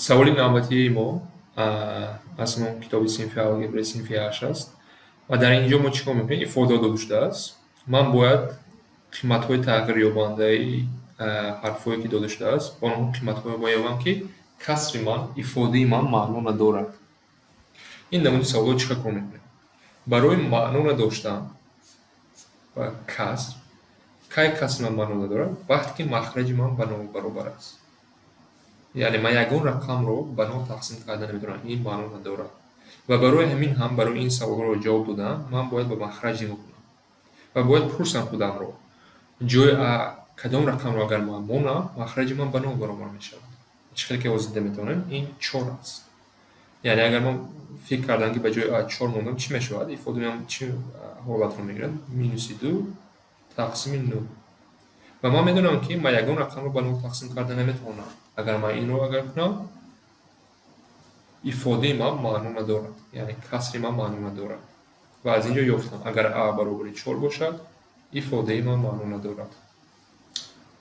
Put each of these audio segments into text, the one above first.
Саволи навбатии мо аз ҳамон китоби синфи алгебраи синфи ҳашт аст ва дар ин ҷо мо чӣ кор мекунем? Ифода дода шудааст. Ман бояд қиматҳои тағйирёбандаи ҳарфҳое, ки дода шудааст, бо онҳо қиматҳое бояд ёбам, ки касри ман, ифодаи ман маъно надорад. Ин намуди саволҳо чӣ кор мекунем? Барои маъно надоштан ба каср, кай касри ман маъно надорад? Вақте ки махраҷи ман ба нол баробар аст. Яъне ман ягон рақамро ба нол тақсим карда наметавонам, ин маъно надорад. Ва барои ҳамин ҳам, барои ин саволҳоро ҷавоб додан, ман бояд ба махраҷ нигоҳ кунам ва бояд пурсам худамро: ҷои а кадом рақамро агар ман монам, махраҷи ман ба нол баробар мешавад? Чӣ хеле ки ҳозир дида метавонем, ин чор аст. Яъне агар ман фикр кардам, ки ба ҷои а чор мондам, чӣ мешавад? Ифодаи ман чӣ ҳолатро мегирад? Минуси ду тақсими нӯҳ. Ва ман медонам, ки ман ягон рақамро ба нол тақсим карда наметавонам. Агар ман инро агар кунам, ифодаи ман маъно надорад, яъне касри ман маъно надорад. Ва аз ин ҷо ёфтам: агар а баробари чор бошад, ифодаи ман маъно надорад.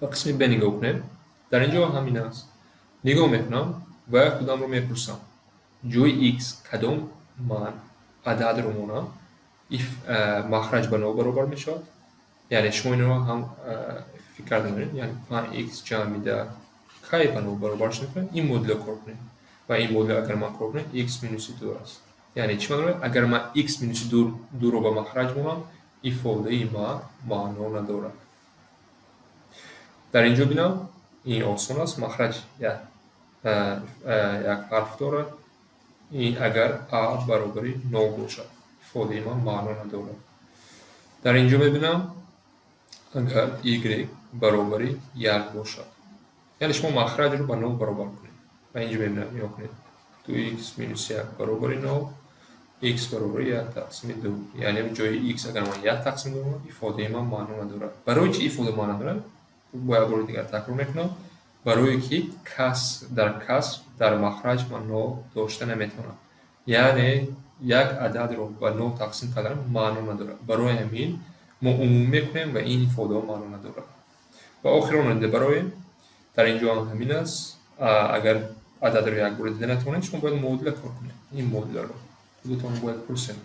Ба қисми б нигоҳ кунем. Дар ин ҷо ҳамин аст. Нигоҳ мекунам ва худамро мепурсам: ҷои x кадом ман ададро монам, махраҷ ба нол баробар мешавад? Яъне шумо инро ҳам фикр карда доред, яъне панҷ x ҷамъи 10 кай ба нол баробар шуда мекунад? Ин модулро кор кунем. Ва ин модул агар ман кор кунем, x минуси ду аст. Яъне чӣ маъно дорад? Агар ман x минуси дуро ба махраҷ монам, ифодаи ман маъно надорад. Дар ин ҷо бинам, ин осон аст, махраҷ як ҳарф дорад. Ин агар а баробари нол бошад, ифодаи ман маъно надорад. Дар ин ҷо мебинам, агар y баробари як бошад, яъне шумо махраҷро ба нол баробар кунед. Ва инҷо мебинам, нигоҳ кунед: ду х минус як баробари нол, x баробари як тақсими ду. Яъне ҷои x агар ман як тақсими ду, ифодаи ман маъно надорад. Барои чӣ ифода маъно надорад? Бо як бори дигар такрор мекунам: барое ки кас дар каср, дар махраҷ ман нол дошта наметавонам. Яъне як ададро ба нол тақсим кардан маъно надорад. Барои ҳамин мо умумӣ мекунем ва ин ифодаҳо маъно надорад. Ва охирон дида бароем, дар ин ҷо ҳам ҳамин аст. Агар ададро як бора дида натавонед, шумо бояд муодила кор кунед. Ин муодиларо худатон бояд пурсед: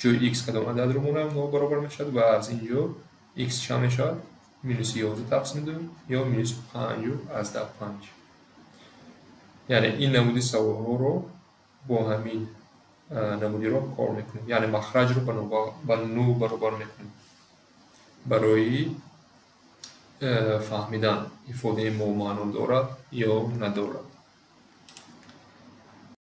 ҷои x кадом ададро монам, нол баробар мешавад? Ва аз ин ҷо x чанд мешавад? Минуси 11 тақсими ду ё минус 5,5. Яъне ин намуди саволҳоро бо ҳамин намудиро кор мекунем, яъне махраҷро ба нол баробар мекунем барои фаҳмидан, ифодаи мо маъно дорад ё надорад.